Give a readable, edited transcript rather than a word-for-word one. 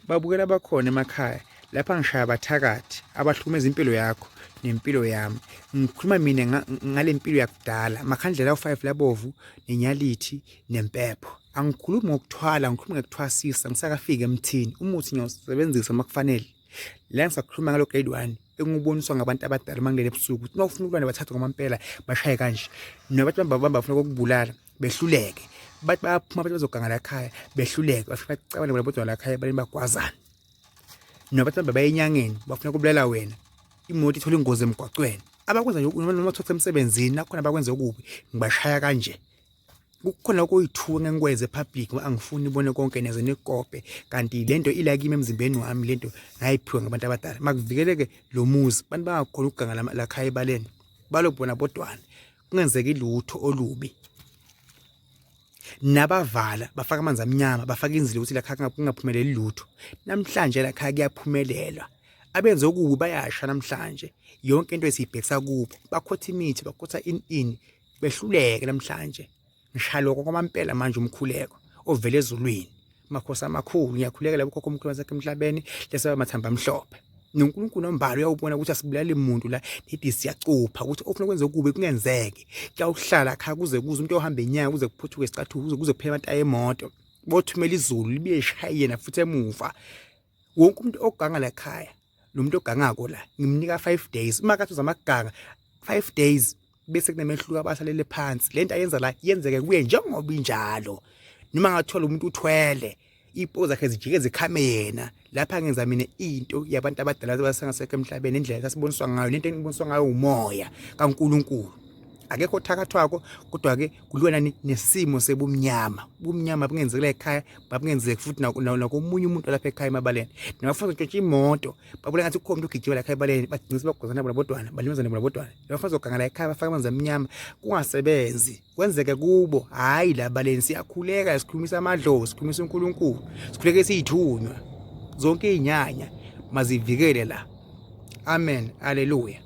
Babukela bakhona emakhaya lapha ngishaya abathakathi abahlukumeza impilo yakho nempilo yami. Ngikhuluma mina ngale mpilo yakudala, makhandlela awu-5 labovu nenyalithi nempepho. Angikhulumi ngokuthwala, ngikhuluma ngokuthwasisa ngisakafiki emthini. Umuthi ngiyawusebenzisa uma kufanele. La ngisakhuluma ngalo grade 1 engiwuboniswa ngabantu abadala uma ngilele ebusuku ukuthi uma ufuna ukulwa nabathathu ngamampela bashaye kanje. Nabathi bamba bafuna ukukubulala behluleke. Bathi bayaphuma bathi bazoganga la ekhaya behluleke bafike bacabane bona bodwa la ekhaya baleni bagwazana. Nabathi bamba baye enyangeni bafuna ukubulala wena. Imoto ithola ingozi emgwaqweni. Abakwenza nje noma kuthiwa emsebenzini nakhona bakwenza okubi ngibashaya kanje. Kukhona okuyithuka ngengikwenze epublic ngoba angifuni ibone konke neze nikope kanti lento ila kimi emzimbeni wami lento ngayiphiwa ngabantu abadala. Makuvikeleke lo muzi abantu bangakhona ukuganga la khaya ebaleni balobona bodwana kungenzeki lutho olubi. Nabavala bafaka amanzi amnyama bafaka inzilo ukuthi la khaya kungaphumeleli lutho. Namhlanje la khaya kuyaphumelelwa. Abenza okubi bayasha namhlanje. Yonke into esiyibhekisa kubo bakhotha imithi bakhotha in in behluleke namhlanje. Ngishaya lokho kwamampela manje umkhuleko ovela ezulwini. Makhosi amakhulu ngiyakhulekela bokhokho omkhulu basekho emhlabeni lesaba amathamba amhlophe. NoNkulunkulu nombalo uyawubona ukuthi asibulali muntu la nedi siyacupha ukuthi ofuna ukwenza okubi kungenzeki. Kuyawuhlala khaya kuze kuze umuntu ohamba enyanga kuze kuphuthuke isicathulo kuze kuze kuphele amatayi emoto. Bothumela izulu libuye lishaye yena futhi emuva. Wonke umuntu oganga la ekhaya lo muntu ogangako la ngimnika 5 days uma kathi uzama kuganga 5 days bese kunemehluko abasalele phansi lento ayenza la yenzeke kuye njengoba injalo noma ngathola umuntu uthwele ipo zakhe zijike zikhame yena lapha ngenza mina into yabantu abadala abasengasekho emhlabeni indlela sasiboniswa ngayo nento engiboniswa ngayo umoya kaNkuluNkulu akekho othakathwako kodwa ke kuliwa nani nesimo sebumnyama ubumnyama bungenzekela ekhaya babungenzeki futhi nakomunye umuntu lapha ekhaya emabaleni nabafuna ukutshontsha imoto babona ngathi kukhona umuntu ogijima lapha ebaleni bagcina sebagozana bona bodwana balimazane bona bodwana nabafuna uzoganga la ekhaya bafake amanzi amnyama kungasebenzi kwenzeke kubo hhayi la baleni siyakhuleka sikhulumisa amadlozi sikhulumisa uNkulunkulu sikhuleke siyithunywa zonke iy'nyanya mazivikele la amen haleluya.